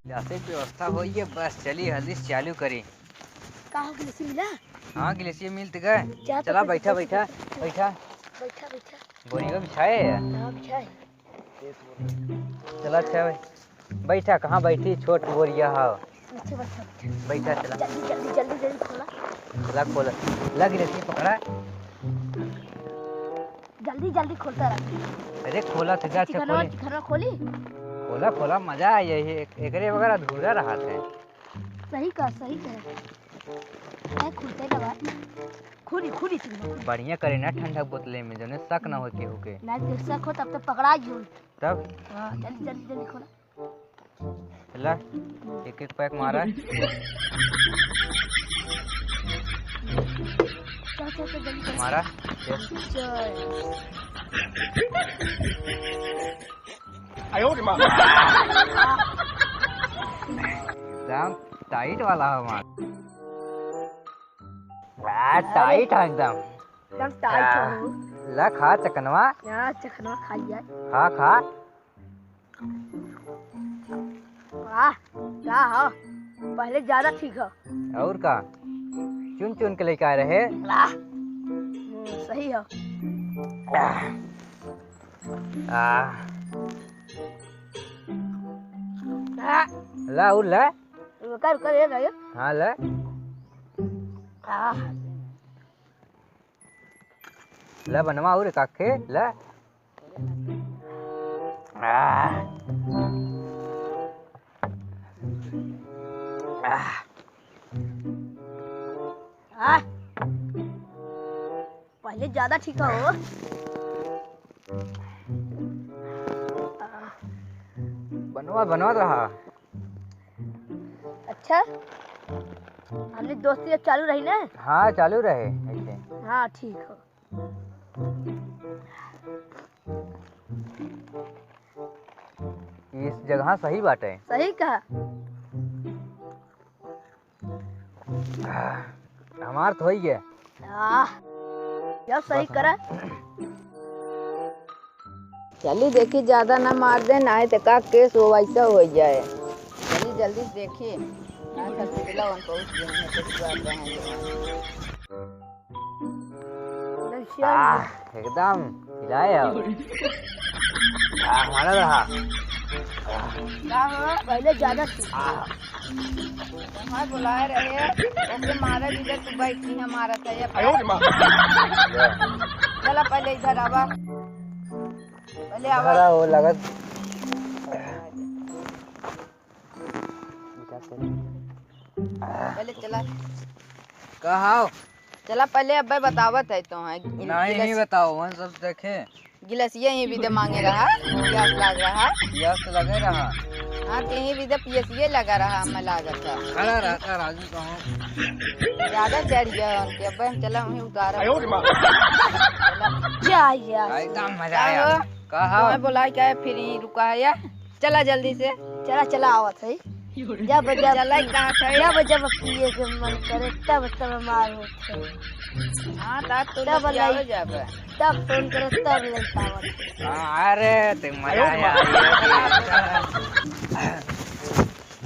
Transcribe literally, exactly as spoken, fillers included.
जैसे व्यवस्था होई है, बस चली हल्दी से चालू करी। का हो, गिलासी मिला? हाँ, गिलासी मिल त गए। जा तो चला, फिर बैठा, बैठा, बैठा, बैठा। बैठा। बैठा, बैठा। बोरिया बिछाए है? हाँ, बिछाए। चला, अच्छा भाई। बैठा, कहाँ बैठी? छोट बोरिया हो। अच्छा, बैठा, बैठा। बैठा, चला। जल्दी, जल्दी, जल्दी, जल्दी खोला। चला, खोला। लग रही पकड़ा। जल्दी, जल्दी खोलता रहा। अरे, खोला तो जा, अच्छा, चिकनवा, खोले। चिकनवा खोली? खोला, खोला, मजा आई है। एक-, एकरे बगैर अधूरा रहत है। सही कहा, सही कहा। ए, खुलते ना बात। खुली, खुली चिकनवा। बढ़िया करे ना ठंडा बोतले में, जौने शक ना हो केहू के। ना, जब शक हो तब तो पकड़ा ही हो। तब? हाँ, जल्दी, जल्दी, जल्दी खोला। ला, एक एक पैक मारा। चल, चल, चल, जल्दी, जल्दी। मारा। चल। चल। आयो रे माँ। एकदम टाइट वाला है मार। आ, टाइट है एकदम। एकदम टाइट आ, हो। ला खा चकनवा। हाँ, चकनवा खा लिया। खा, खा। वाह, का हो? पहले ज्यादा ठीक हो। और का? चुन चुन के लेके आए रहे। वाह। हम्म, सही हो। आ। आ। ला, और ला। रुका, रुका, ये भाई। हाँ, ला। आ। ला बनवा और काके, ला। आह। आह। आह। पहले ज्यादा ठीक हो। बनवा, बनवा रहा। अच्छा, हमने दोस्ती अब चालू रही ना? हाँ, चालू रहे ऐसे। हाँ, ठीक हो। इस जगह सही बाटे। सही कहा। हमार तो होई गया। आह, जब सही बस करा। चली देखी, ज्यादा ना मार दे, नाहीं तो का केस हो वैसा हो जाए। चली जल्दी देखी, ना तो पिघला उनको उस दिन में कुछ बात है। आह, एकदम हिलाए हो। आह, मारा रहा। का हो? पहले ज्यादा थी। आह। हमार बुलाए रहे, ओके मारे दीजिए, तू बैठ के हमारा था ये। आयो रे माँ। चला पहले इधर आवा, पहले आवा। इधर आओ, लगत। पहले चला। कहाँ हो? चला पहले अब्बे बतावत है तो है। गिल-, नहीं, गिलास-, नहीं बताओ, वहाँ सब देखे। गिलसिया यहीं भी दे मांगे रहा, प्यास लाग रहा। प्यास तो लगे रहा। हाँ, तो यहीं भी दे पियसिए लगा रहा, हमें लागत है। खड़ा रहता राजू कहूँ। ज्यादा चढ़ गया उनके, अब्बे हम चला वहीं उतारा। आयो रे माँ। चला। जा यार। एकदम मजा आया। कहो? कहाँ? तुम्हें बुलाए क्या है, फिर यहीं रुका है यार। चला जल्दी से। चला, चला, आवत है। जब, जब, चला, कहाँ से? जब, जब पिए के मन करे, तब, तब मार होत है। हाँ, तब तो तब लतियावे लाई-, जाबे। तब फोन करे, तब लेके आवत है। हाँ, अरे, ते मजा आया।